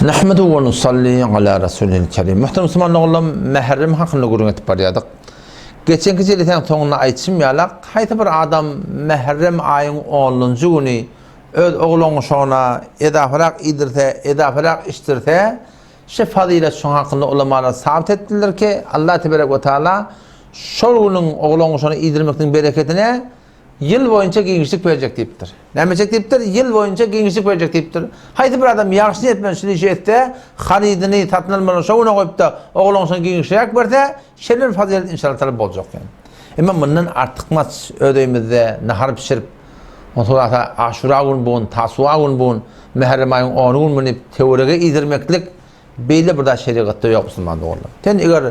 Nahmedu we nusalli ala rasulil kerim. Muhterem musulman doganlarym, Mährem hakynda gürrüň edip barýardyk. Geçenki jelisäň soňunda aýtşym ýalak, haýsy bir adam Mährem aýyň onunjy güni öz oglan-uşagyna edaparak iýdirse, edaparak içdirse, şu fazylet şoň hakynda ulamalar sabyt etdiler ki, Allah teberek we taala şol günüň oglan-uşagyna iýdirmekligiň bereketine Ýyl boýunça giňişlik berjek diýipdir. Näme etjek diýipdir? Ýyl boýunça giňişlik berjek diýipdir. Haýsy bir adam ýagşy niýet bilen şul işi etse, harydyny satyn almalyny şo güne goýup-da, oglan şoňa giňişräk berse, şeýle bir fazylet inşallah taala boljak ýaly. Emma mundan artykmaç öz öýümizde nahar bişirip, onsoň Aşura gün bu gün, Tasuwa gün bu gün, Mäherrem aýyň ony gün bu diýip töwerege iýdirmeklik beýle bir zat şerigatda ýok musulman doganlar. Sen eger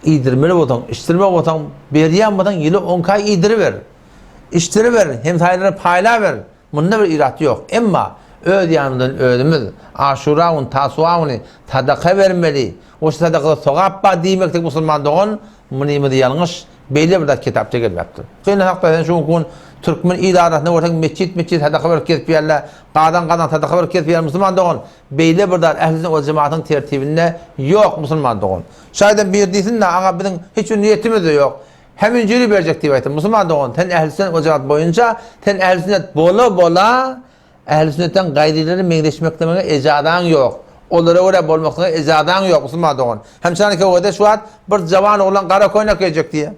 iýdirmeli bolsaň, içdirmeli bolsaň, berýän bolsaň ýyly onki aý iýdiriber. Içdiriber, hemsaýalara paýlaber. Munda bir irat ýok. Emma öz ýanymyzdan özümiz Aşura güni, Tasuwa güni sadaka bermeli. O şu sadakada sogap bar diýmeklik musulman dogan, munymyz ýalňyş. Beýle bir zat kitapda gelmepdir. Gynansak-da sen şu günki gün türkmen il arasynda görseň metjit-metjit sadaka berip gezip ýörler, gazan-gazan sadaka berip gezip ýörler musulman dogan. Beýle bir zat ähli sünnet we jematyň tertibinde ýok musulman dogan. Şaýdan biri diýsin-de aga biziň hiç bir niýetimiz-de ýok. Hem injili berjek diýip aýtsyn. Musulman dogan sen ähli sünnet we jemaat boýunça sen ähli sünnet bola-bola ähli sünnetden gaýrylary meňzeşmeklemege ejazaň ýok. Olara görä bolmaklyga ejazaň ýok musulman dogan. Hem şany köwede şu wagt bir jawan oglan gara köýnek geýjek diýýär.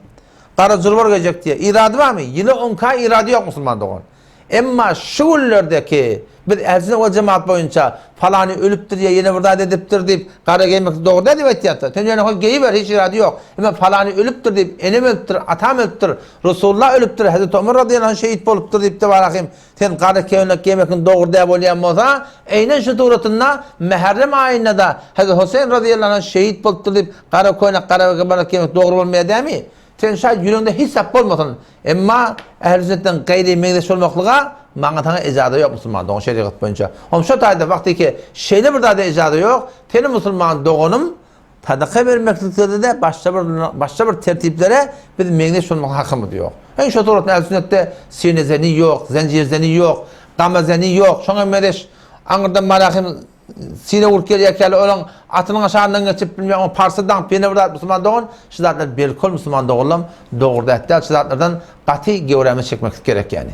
Gara julbar geýjek diýýär. Irady barmy? Ýyly oňka irady ýok musulman dogan. Emma şu günlerdeki biz ähli we jemaat boýunça falany ölüpdir ýa ýene bir zat edipdir diýip gara geýmek dogry däl diýip aýtýarsa, sen ýöne hol geýiber hiç irady ýok. Emma falany ölüpdir diýip enem ölüpdir, atam ölüpdir, Resulullah ölüpdir, Hezreti Omar razyýallahu anh şehit bolupdyr diýip de barahym sen gara köýnek geýmekiň dogry däl bolýan bolsa, eýnen şu suratynda Mäherrem aýynda-da Hezreti Huseýn razyýallahu anh şehit bolupdyr diýip gara köýnek gara köýnek geýmek dogry bolmaýar dämi? Sen şaýat ýüregiňde hiç zat bolmasyn, emma ähli sünnetden gaýry meňzeş bolmaklyga maňa saňa ejaza ýok musulman dogan şerigat boýunça. Hom şo taýda wagtyky şeýle bir zada ejaza ýok, seni musulman doganym sadaka bermeklikde-de başga bir başga bir tertiplere biz meňzeş bolmak hakymyz ýok. Eý şo suratda ähli sünnetde sinezeni ýok, zenjirzeni ýok, gamazeni ýok, şoňa meňzeş aňyrdan malahym Sine urup gelýärkäler olaň atynyň aşagyndan geçip bilmeýän oň parsy daňyp ýene bir zat musulman dogan şu zatlar belkol musulman doganlam dogry zat däl şu zatlardan gaty gewrämizi çekmeklik gerek ýani.